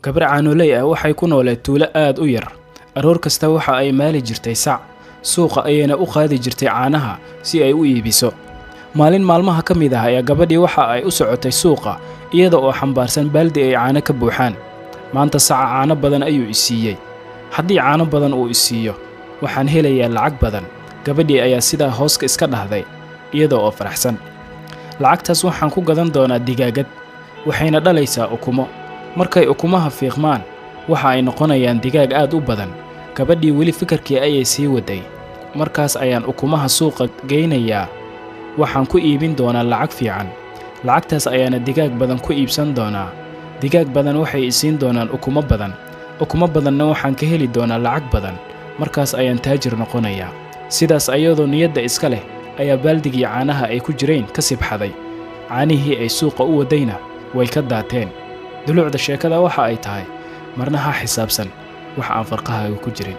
Gabar caanoley ah waxay ku nooleed tuulo aad u yar. Aroor kasta waxa ay maali jirtay sac, suuqa ayayna u qaadi jirtay caanaha si ay u iibiso. Maalin maalmaha ka mid ah ayaa gabadhii waxa ay u socotay suuqa iyada oo xambaarsan baaldi ay caano ka buuxaan. Maanta saca caano badan ayuu i siiyey. Haddii caano badan uu i siiyo, waxaan helayaa lacag badan. Gabadhii ayaa sidaa hooska iska dhahday iyada oo faraxsan. Lacagtaas waxaan ku gadan doonaa digaagad, waxayna dhalaysaa ukumo. Markay ukumaha fiiqmaan, waxa ay noqonayaan digaag aad u badan. Gabadhii weli fikirkii ayay sii waday. Markaas ayaan ukumaha suuqa geynayaa. Waxaan ku iibin doonaa lacag fiican. Lacagtaas ayaana digaag badan ku iibsan doonaa. Digaag badan waxay i siin doonaan ukumo badan. Ukumo badanna waxaan ka heli doonaa lacag badan. Markaas ayaan taajir noqonayaa. Sidaas ayadoo niyadda iska leh ayaa baaldigii caanaha ay ku jireen ka sibxaday. Caanihii ay suuqa u wadayna way ka daateen. Dulucda sheekada waxa ay tahay, marna ha xisaabsan wax aan farqahaaga ku jirin.